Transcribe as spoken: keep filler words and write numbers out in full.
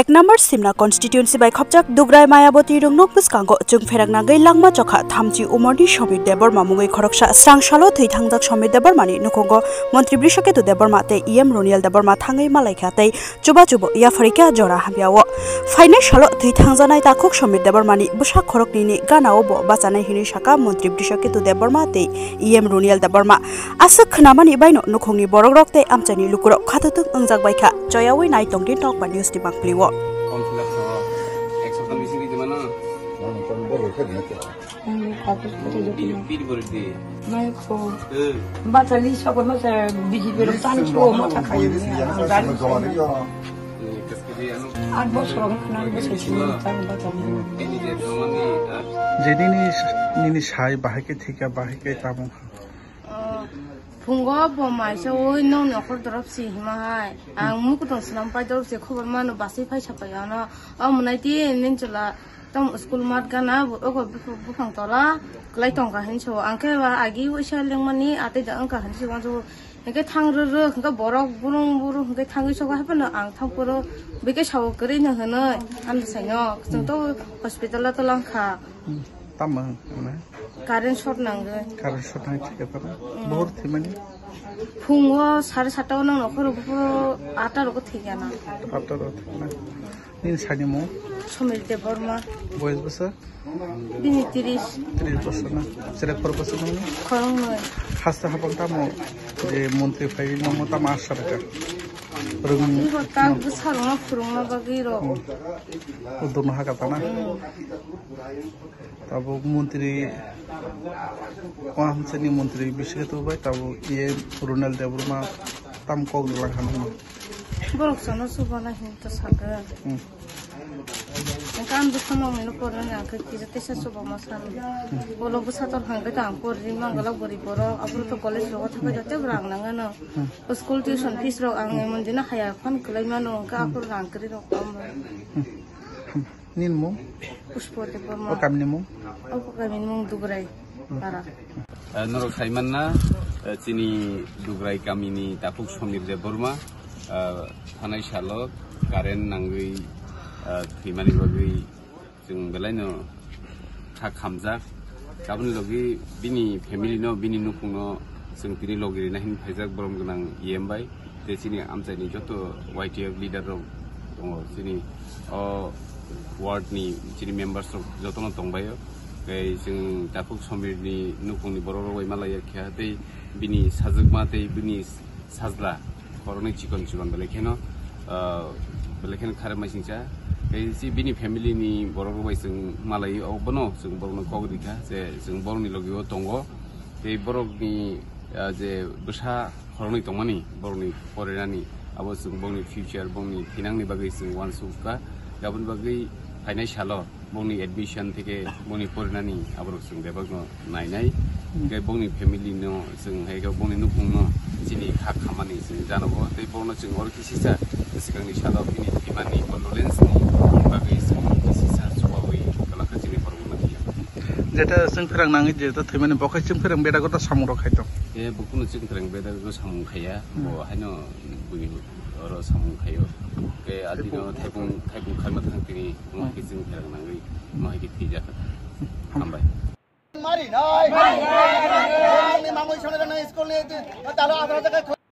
Ek number Simna constituency bai khopjak Dugrai Mayaboti rungno bwskango chwng pherak nangwi langma chokha thamchi umorni Somir Debbarma mungwi khoroksa srang salo thwi thangjak Somir Debbarmani nukhungo Montri Brishaketu Debbarma tei E M Roniel Debbarma thangwi malaikha tei chuba chubo yapharikha jora hamyao. Phainai salo thwi thangjanai takhuk Somir Debbarmani bwsa khoroknwini ganao bo bachanai hinwi sakha Montri Brishaketu Debbarma tei E M Roniel Debbarma. Aswk khwnamani baino nukhungni borokrok tei amchaini lukurok khatutwng wngjak baikha. Choyawi nai tongdi Nokbar News ni mangpili o. Form fill up kho. Ek sapta bising di mana? Ang katus pati joki. Pili pili bori di. Mai kho. Eh. Bacha li sokon masa B J P rok tan chuo masa khai. Ang jani. Eh, kas kiri anu. Aat bosor hwn khna bosor chini tan bacha li. Ini je domani, ah. Je nini, nini sai bahai khe thika, bahai khe tamo. Oh, phungo bo maisa oi nong nokhor dorop si hima hai. Ang mukutong swnam pai dorop se khobor mano basai phai sapai ano. O munai ti nin chwla tamo school mat gana bo ogo buphang tola klai tongkha hin so. Ang khe ba agi uisa lengmani atei da wngkha hin so wanso. Hingke thang rw rw hingke borok burung burung hingke thangwi sogo hai phano ang thang poro bike sao kwrwi no hwnwi ano saino chwng to hospital o to langkha. Hmm, tamo hwnwi? Current short nangwi. Current short nangwi thikhe tamo? Hmm. Bohor thwimani? Phungo sare satta o nang nokhoro buphuru atta rogo thikya na. Atta rogo thikya na. Nini sani mung? Somir Debbarma. Boyes bwswk? Bini tris. Tris bosor na? Chwrai khorok bosor nangni? Khoroknwi. Haste hapang tamo je montri phai nangmo tamo asa rwkha? Rwng- Ibo tak bwsarokno phwrwngna bagwi rw. Hmm. Uddogno hakha tana? Hmm. Tabuk montri, o hamsani montri bisingo tubui bai tabuk iye Ronel Debbarma tam kok rwlang kha nangma. Borok chana chubana hinwi to sakha. Hmm. Hingke ang bwsa nokni no porina hingke kisa teisa chubama sano. Ulo bwsa tor hingke to ang porri mangala bwrwi borok, aboro to college rogo thangkhe joto rang nangano. Hmm. School tuition fees rok ang emon dino haya phone kwlai mano, hingke aphuru rang kwrwi rok kamo. Hmm. Nini mung? Pushpa Debbarma. O kamini mung? O kamini mung Dugrai para. Eh, norok saimanna, eh, chini Dugrai kamini takhuk Somir Debbarma, eh, thanai salo current nangwi, eh, thwimani bagwi chwng belaino kha khamjak. Aboni logi bini family no, bini nukhung no chwng tini logi rina hin phaijak borom gwnang E M bai. Tei chini amchaini joto Y T F leader rok tongo, chini o ward ni chini members rok jotono tongbaio. Tei chwng takhuk Somir ni nukhung ni borok rok bai malaiya kha tei bini sajwkma tei bini sajla khoroknwi chikon chikon belai kheno, ah, belai kheno kharwi masingcha. Tei si bini family ni borok rok bai chwng malai o bono chwng borok no kok rikha je chwng borok ni logi o tongo. Tei borok ni, ah, je bwsa khoroknwi tongmani borok ni porinani abo chwng borok ni future borok ni thinang ni bagwi chwng uansukha. Aboni bagwi phainai salo bongni admission theke bongni porinani aborok chwng bebakno nainai. Hmm. Hingke bongni family no chwng hai khe bongni nukhungno chini kha khamani chwng janogo tei bono chwng oro kisisa swkangni salo bini thwimani condolence ni bagwi chwng kisisa chubawi kwlangkha chini borokno thwiya. Jeta chwng pherang nangwi jeta thwimani bo khai chwng pherang beda gota samung rok khai tong. E bukuno chwng pherang beda go samung khaiya. Hmm. Bo haino bini oro samung khaio. Ke adino thaipung, thaipung kharma thang tini, mo hai ke chwng pherang nangwi, mo hai ke thwijak. Hambai. Mari nai. Ni mamui sona na school ni talo adra jaga.